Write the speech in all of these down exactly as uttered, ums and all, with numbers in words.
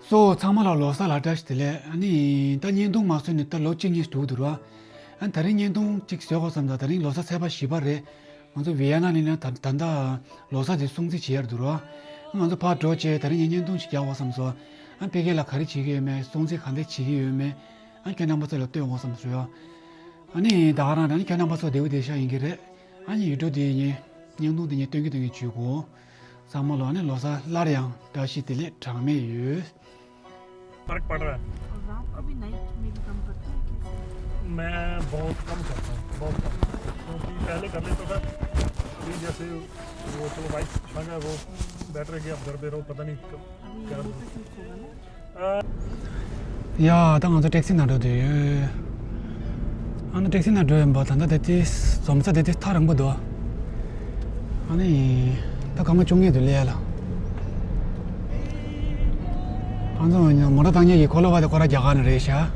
གཙོ་བོ་ཚང་མ་ལ་ལོ་གསར་ལ་བཀྲ་ཤིས་བདེ་ལེགས། ཨ་ནི་ད་བརྙན་ཐུང་མ་བཟོས་ནས་ད་ལོ་གཅིག་གཉིས་འགྲོ་འདུག་ར། ཨ་ནི་ད་རིང་བརྙན་ཐུང་གཅིག་བཟོ་དགོས་བསམ་ད། ད་རིང་ལོ་གསར་ཚེས་པ་བཞི་པ་རེད། ང་ཚོ་ཝི་ཡ་ན་ནས་ན་ད་ད་ལྟ་ལོ་གསར་དེ་སྲུང་བརྩི་བྱེད་ཡར་འདུག་ར། ཨ་ང་ཚོ་ཕར་འགྲོ་བྱས་ད་རིང་བརྙན་ཐུང་ཞིག་རྒྱག་དགོས་བསམ་སོང་། ཨ་ཕ་གི་ལ་ག་རེ་བྱེད་ཀྱི་ཡོད་མེད། སྲུང་བརྩི་ག་འདྲ་བྱེད་ཀྱི་ཡོད་མེད། ཨ་ཁྱེད་རྣམ་པ་ཚོ་ལ་སྟོན་དགོས་བསམ་སོང་ཡ། ཨ་ནི་ད་ག་རང་ད་ནི་ཁྱེད་རྣམ་པ་ཚོ་བདེ་པོ་བདེ་ཤག་ཡིན་གྱི་རེད། ཨ་ནི་ཡུ་ཊུབ་དེ་ཡིན། བརྙན་ཐུང་དེ་ཡིན། སྟོན་གྱི་སྟོན་གྱི་བྱེད་དགོས། ཚང་མ་ལོ་ནས་ལོ་གསར་སླར་ཡང་བཀྲ་ཤིས་བདེ་ལེགས་གྲངས་མེད་ཡོད། फर्क पड़ रहा है। रात को भी नाइट में भी काम करते हैं कैसे? मैं बहुत कम करता हूँ, बहुत कम। क्योंकि पहले कर लेता था, अभी जैसे वो चलो वाइफ आ गया, वो बेटर है कि अब घर पे रहो, पता नहीं कब अभी क्या। अभी तो ठीक होगा ना? ཡ། ད་ང་ཚོ་ཊེག་སི་ནང་འགྲོ་འདོད་ཡོད། ཨ་ནི་ཊེག་སི་ནང་འགྲོ་ཡིན་པ། ད་ལྟ་དེ་དེ་འཛོམས་ས་དེ་དེ་ཐག་རིང་པོ་འདུག་ཨ་ནི་ད་སྐར་མ་བཅོ་ལྔ་དུ་སླེབས་ཡ་ལ། ང་ཚོ་མོ་ཊ་བཏང་མཁན་གྱི་འཁོར་ལོ་བ་དེ་ཁོ་རང་རྒྱ་གར་ནས་རེད་ཤག་ལ།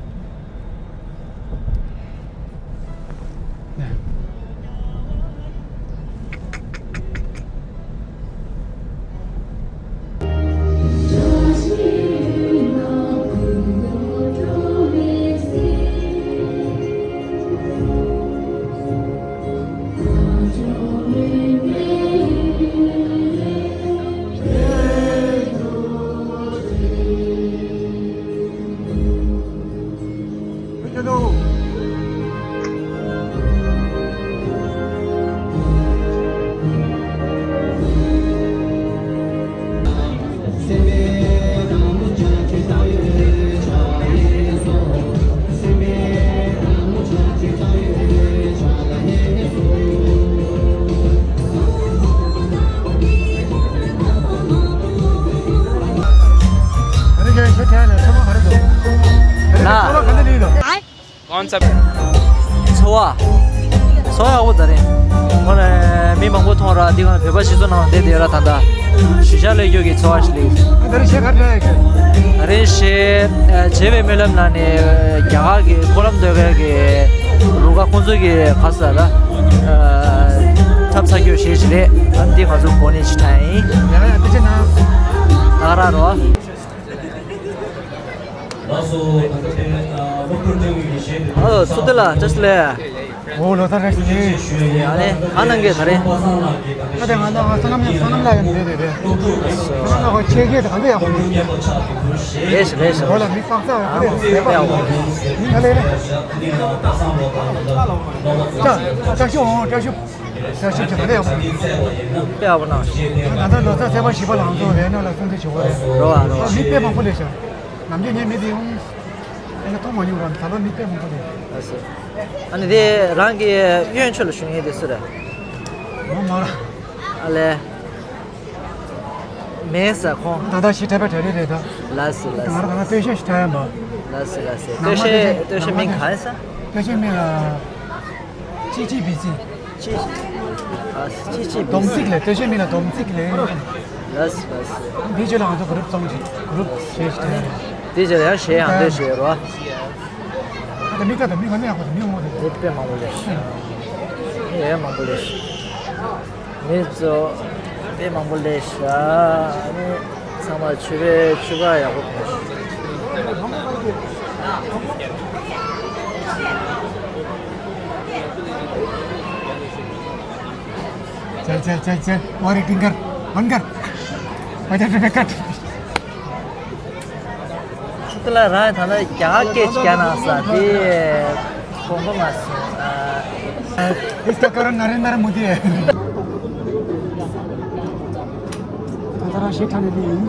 གང་འཚམ། འཚོ་བ། འཚོ་བ་ཡག་པོ་ད་རེད། ཁོ་ནས་མི་མང་པོ་མཐོང་ར། འདི་ག་བོད་པ་སྤྱི་ཚོགས་ནང་བསྡད་བསྡད་ར། ད་ལྟ་གཞིས་ཆགས་སླེབས་རྒྱུ་གི་འཚོ་བ་ཞིག་སླེབས། ད་རེས་གཞས་ག་རེ་བྱས་ཀྱི། ད་རེས་གཞས་བྱས་པའི་སྨོན་ལམ་ནང་ནས་རྒྱ་གར་གྱི་སྨོན་ལམ་འདོན་མཁན་གྱི་རུ་ཁག་ཁོང་ཚོ་གི་ཁ་ས་ལ་ཐབ་ཚ་རྒྱུ་གཞས་ཞིག་རེད། ཨ་འདི་ང་ཚོ་གོ་ནས་ཅི་ཐ་ཡིན། ཡང་ཡང་འདི་ཅི་ན། ད་ག་ར་རོ། ཨ་ཚུ་དེ་ལ་བཀྲ་ཤིས་བདེ་ལེགས། འོ་ལོ་ཐར་བཀྲ་ཤིས་བདེ་ལེགས། ཨ་ནི་གང་གནང་གི་ད་རེས། ཨ་དེ་ང་ཚོ་སང་ནམ་སང་ནམ་ལ་ཡང་འདི་རེད་རེད། སང་ནམ་ལ་ཁོ་ཆེ་གེ་དང་འདི་ཡག་པོ་འདུག་རེད་ཤི་རེད་ཤི། འོ་ལ་མི་ཀག་ས་ཨ་རེད་རེད་པ། མི་ང་ལས་རེད། ཅག་ཅག་ཤོག་འོང་ཅག་ཤོག་ཞབས་ཞུ་བྱེད་པ་ལས་ཡག་པོ། དཔེ་ཡག་པོ་གནང་། ད་ལྟ་ལོ་གསར་ཚེས་པ་བཞི་པ་ལ་ང་ཚོ་ཝེ་ན་ལ་སྲུང་བརྩི་ཞུ་བ་རེད། རོ་བ་རོ་བ། མི་དཔེ་མང་པོ་སླེབས་ཤག་ནམ་རྒྱུན་ངའི་མི་དེ་ཡོང་། ཨེ་ན་མཐོང་མ་མྱོང་ར། ད་ལོ་མི་དཔེ་མང་པོ་སླེབས། ཨ་ཟེ། ཨ་ནི་དེ་རང་གི་གཡོན་ཕྱོགས་ལ་བཞུགས་མཁན་དེ་སུ་རེད། ངོ་མ་ར། ཨ་ལེ། མེད་ས་ཁོང་། ད་ལྟ་ཞིག་འཁྲབ་པའི་གྲ་སྒྲིག་རེད་ད། ལགས་སོ་ལགས་ང་རང་སོ། ད་ལྟ་སྟོད་གཞས་ཞིག་འཁྲབ་ཡ་མ། ལགས་སོ་ལགས་སོ། ནང་མ་སྟོད་གཞས་སྟོད་གཞས་སྟོད་གཞས་མིང་གང་ཡིན་ས། སྟོད་གཞས་མིང་ལ། ཅི་ཅི་བི་ཙི། ཅི། ཨ་ཅི་ཅི་བི་ཙི། སྡོམ་རྩིས་ལས། སྟོད་གཞས་མིང་ལ་སྡོམ་རྩིས་ལས། ལགས་སོ་ལགས་སོ། འདི་ཚོ་ལ་ང་ཚོ་གུ་རུབ་བཙོང་ཅིག་གུ་རུབ་གཞས་ཞིག་འཁྲབ་ཡ། འདི་ཚོ་ལ་ཡང་གཞས་ཡང་འདོད་བྱེད་རོ། ད་མི་ཀ་ད་མི་ང་མི་ཡག་པོ་ད་མི་ངོ་ད། མི་དཔེ་མང་པོ་ལས། མི་ཡང་མང་པོ་ལས། མི་ཚོ་དཔེ་མང་པོ་སླེབས་ཤག་ཨ་ནི་ཚང་མ་ཆུ་བེ་ཆུ་ཁ་ཡག་པོ་ཕུབ་ཤག चल चल चल चल। और एक्टिंग कर, बंद कर। बजा पे कट। ཚུར་ལ་རང་ད་ལྟ་རྒྱ་གར་སྐད་ཅིག་རྒྱག་གནང་ས་དེ་དགོངས་པ་མ་སོང་། इसका कारण नरेंद्र मोदी है। ད་ལྟ་རང་གཞས་འཁྲབ་ནས་སླེབས་ཡིན།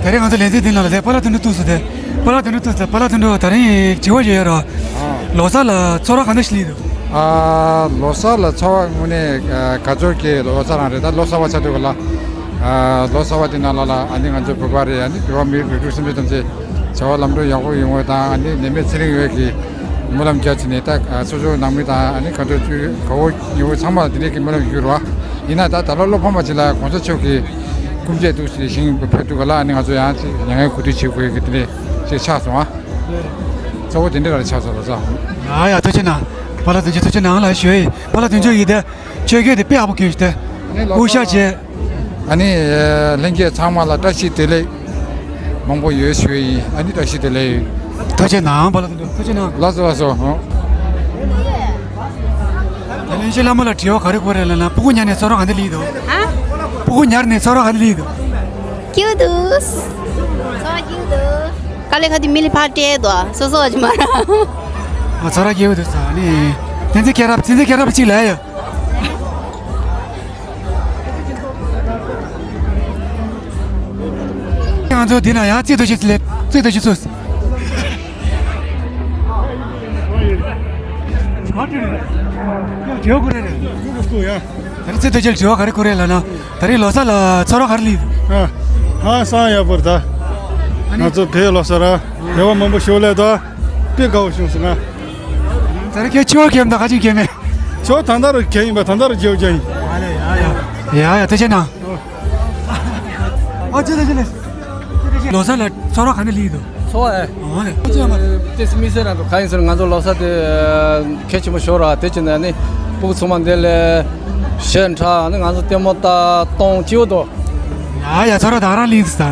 དེ་རིང་ང་ཚོ་ལས་འཛིན་འདི་ལ་ལས་པཱ་ལགས་དོན་གྲུབ་ཐུག་སོང་སྟེ། པཱ་ལགས་དོན་གྲུབ་ཐུག་སོང་། པཱ་ལགས་དོན་གྲུབ་ད་རིང་དྲི་བ་ཞིག་ཡོད་ར། ལོ་གསར་ལ་ཚོར་བ་ག་འདྲ་ཞིག་སླེབས་འདུག་ཨ། ལོ་གསར་ལ་ཚོར་བ་དངོས་གནས་ཨ་དགའ་ཚོར་གྱི་ལོ་གསར་རང་རེད། ད་ལོ་གསར་པ་ཆགས་དུས་ག་ལ། ཨ་ལོ་གསར་བ་དེ་ནང་ལ་ལ་ཨ་ནི་ང་ཚོ་བོད་པ་རེད། ཨ་ནི་འགྲོ་བ་མིའི་རིགས་དྲུག་སེམས་ཅན་ཐམས་ཅད་བྱ་བ་ལམ་འགྲོ་ཡག་པོ་ཡོང་བའི་དང་། ཨ་ནི་ནད་མེད་ཚེ་རིང་ཡོང་བའི་གི་སྨོན་ལམ་རྒྱ་ཆེ་ནས། ད་ཨ་སོ་སོའི་ནང་མི་དང་ཨ་ནི་ག་འདྲ་ཚུལ་དགའ་བོ་ཉེ་བོ་ཚང་མ་ལ་དེ་འདྲའི་གི་སྨོན་ལམ་ཞུ་རོགས། ཡིན་ན་ད་ད་ལོ་བློ་ཕམ་པ་ཅིག་ལ་གོང་ས་མཆོག་གི་སྐུ་མཆེད་དུ་ཞིང་ཕེབས་འདུག་ག་ལ། ཨ་ནི་ང་ཚོ་ཡང་ཅིག་མྱ་ངན་གུས་འདུད་བྱེད་དགོས་ཀྱི་དེ་འདྲ་ཅིག་ཆགས་སོང་ཨ། གཙོ་བོ་དེ་འདྲ་ར་ཆགས་སོང་ལ་ས། ཡ་ཡ་ཐུགས་རྗེ་གནང་། བ་ལ་དོན་ཆེ་ཐུགས་རྗེ་གནང་ལ་ཞུ་ཡི། བ་ལ་དོན་ཆེ་ཡིན་ཏེ། ཆོས་སྐད་དེ་དཔེ་ཡག་པོ་སྐྱོན་ཞིག་སྟེ། ཨ་ནི་ལོ་སྐུ་ཤ་རྗེ། ཨ་ནི་ལྷན་རྒྱས་ཚང་མ་ལ་བཀྲ་ཤིས་བདེ་ལེགས་མང་པོ་ཡོད་ཞུ་ཡི་ཡིན། ཨ་ནི་བཀྲ་ཤིས་བདེ་ལེགས། ཐུགས་རྗེ་གནང་། བ་ལ་དོན་ཆེ་ཐུགས་རྗེ་གནང་། ལགས་སོ་ལགས་སོ། ཨོ། ད་ལན་ཤེ་བླ་མ་ལ་དྲི་བ་ག་རེ་དགོས་རེད་ལབ་ན། སྤུ་གུ་ཉར་ནས་ཚོགས་ར་ག་འདི་ལི་འདུག་ཨ། སྤུ་གུ་ཉར་ནས་ཚོགས་ར་ག་འདི་ལི་འདུག་སྐྱིད་འདུག་ཚོགས་སྐྱིད་འདུག་དཀའ་ལས་ཁག་དེ་མི་ལ་ཕར་སྤྲད་དོ། སོ་སོ་བ་ཅི་མ་ར། ང་ཚོགས་ར་སྐྱིད་འདུག་ས་ནི། བསྟན་འཛིན་སྐྱ་རབས། བསྟན་འཛིན་སྐྱ་རབས་གཅིག་ལ་ཡ། ང་ཚོ་འདི་ན་ཡང་རྩེད་དོ་ཅི་ལས་རྩེད་དོ་ཅི་ཚོས། ད་རེས་རྩེད་དོ་ཅི་ལ་དྲི་བ་ག་རེ་དགོས་རེད་ལབ་ན། ད་རེས་ལོ་གསར་ལ་ཚོགས་ར་ག་རེ་ལི། ཨ་ཧ་སང་ཡག་པོ་རེད་ད། ང་ཚོ་བོད་ལོ་གསར་ར་རེ་བ་མང་པོ་ཞུ་ལས་ད། དཔེ་དགའ་བོ་བྱུང་སོང་ང་། ད་རེས་ཁྱེད་ཆུ་བ་ཁྱེམ་ད་ག་ཅིག་ཁྱེམ་མེད། ཆུ་བ་ད་ལྟ་རུ་ཁྱེམ་ཡིན་པ། ད་ལྟ་རུ་རྒྱལ་རྒྱལ་ཡིན། ཡ་ཡ་ཡ་ཡ་ཐུགས་རྗེ་གནང་། ཨ་ཅེ་ལེ་ཅེ་ལེ། ལོ་གསར་ལ་ཚོགས་ར་ག་འདྲ་ལི་འདུག་ཚོགས་ར་ཨེ། ཨོ་ལེ། ཨོ་ཅེ་མ་རེད། ཏེ་སི་མི་སེར་ར་འདུག་ག་ཡིན་ཟེར་ང་ཚོ་ལོ་གསར་དེ་གལ་ཆེན་པོ་ཤོར་ར། དེ་ཅི་ནས་ནི་སྤུ་གུ་ཚང་མ་འདི་ལས་ཞེ་དྲག་ནི་ང་ཚོ་ལྟད་མོ་ལྟ་གཏོང་སྐྱིད་པོ་འདུག་ཡ་ཡ་ཚོགས་ར་ད་རང་ལི་འདུག་ས།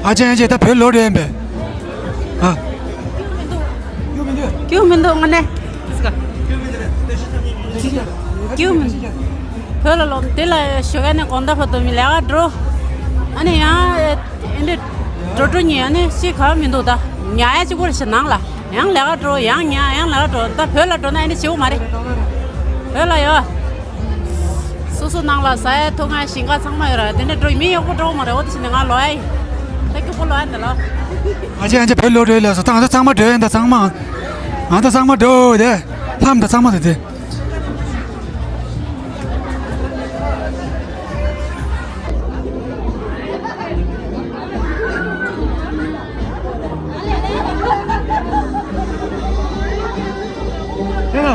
ཨ་ཅེ་ཨ་ཅེ་ད་བོད་ལོག་འགྲོ་ཡིན་པས། ཨ། སྐྱོ་མི་འདུག་ངོ་ནས། སྐྱོ་མི་འདུག་བོད་ལ་ལོག་འདི་ལ་ཞོགས་ཀ་ནས་དགོང་དག་བར་དུ་མི་ལས་ཀ་འགྲོ། ཨ་ནི་ཡང་ཨེ་འདི་འགྲོ་འགྲོ་ཉིན་ཨ་ནི་ཤི་ག་མི་འདུག་ད་ཉལ་ཡ་གཅིག་པོ་རེ་ཞིག་ནང་ལ་ཡང་ལས་ཀ་འགྲོ། ཡང་ཉལ་ཡང་ལས་ཀ་འགྲོ། ད་བོད་ལ་འགྲོ་ན་ཨ་ནི་ཞིག་པོ་མ་རེད། བོད་ལ་ཡོད། སོ་སོ་ནང་ལ་ཟ་ཡ་འཐུང་ཡ་ཞིང་ཁ་ཚང་མ་ཡོད་ར། དེ་ནས་འགྲོ་མི་གཡོག་པོ་འགྲོ་མ་རེད། འོ་དེ་བྱས་ནས་ང་ལོག་ཡ་ཡིན། ད་སྐྱིད་པོ་ལོག་ཡ་འདི་ལ། ཨ་ཅེ་ཨ་ཅེ་བོད་ལོག་འགྲོ་ཡ་ལ་སོ། ད་ང་ཚོ་ཚང་མ་འགྲོ་ཡ་ད་ཚང་མ། ང་ཚོ་ཚང་མ་འགྲོ་དེ། ལྷམ་ད་ཚང་མ་དེ་དེ། དེ་ལ།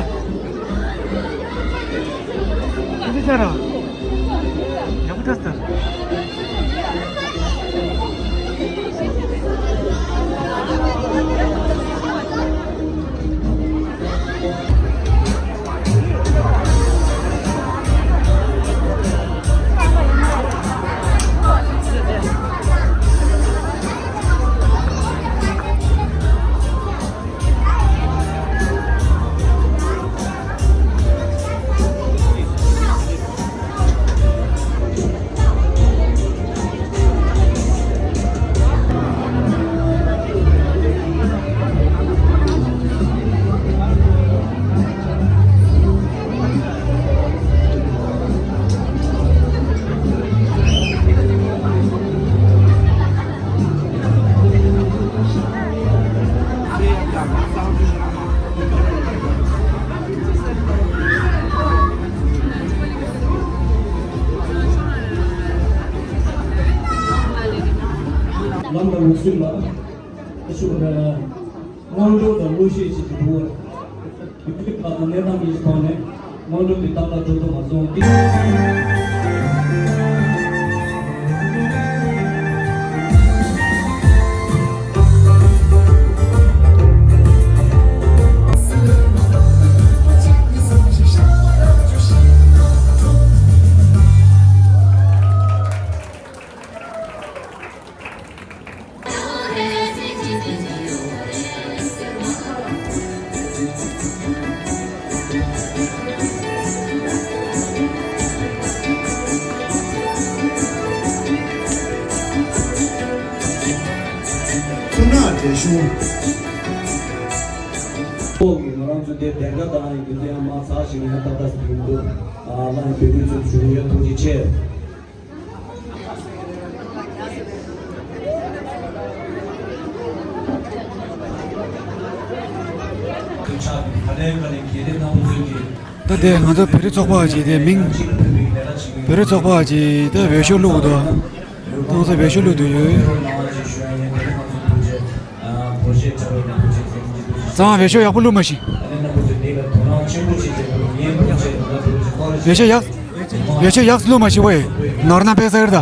དེ་ལ་ཅར་ར། ཡག་པོ་ཐལ་ཐལ། བླ་མ་ལུགས་སྲོལ་ལ་ཤུགས་དངོས་འབྲེལ་དང་བློ་ཤེས་བྱེད་ཀྱི་འདུག་བར། ཡུལ་ཁྲིམས་ཁག་དང་གནས་སྟངས་ཀྱི་ཐོག་ནས་དངོས་འབྲེལ་གྱི་ཏག་ཏག་གྲོས་ཐོག་ལ་སོང་སྟེ། རྒྱལ་གཞུང་། ཁོང་གིས་ང་རང་ཚོ་དེ་གདན་ཁ་དང་ཡིན་དུས་ཡང་མ་ཚར་ཞིག་ཡང་ཏག་ཏག་ཟིན་འདུག་ཨ་ལ་ཡང་བོད་ཕྲུག་ཚོ་བྱུང་ཡོད། ཐུགས་རྗེ་ཆེ། ད་དེ་ང་ཚོ་བོད་རིགས་ཚོགས་པ་ཅིག་དེ་མིང་། བོད་རིགས་ཚོགས་པ་ཅིག་དེ་འོས་ཤོག་བླུགས་འདུག་ད་ང་ཚོ་འོས་ཤོག་བླུགས་འདུག་ཡོད། ཚང་མ་འོས་ཤོག་ཡག་པོ་བླུགས་མ་ཤེས། འོས་ཤོག་ཡག་འོས་ཤོག་ཡག་བླུགས་མ་ཤེས་བས། ནོར་ན་པེ་ས་ཡར་ད།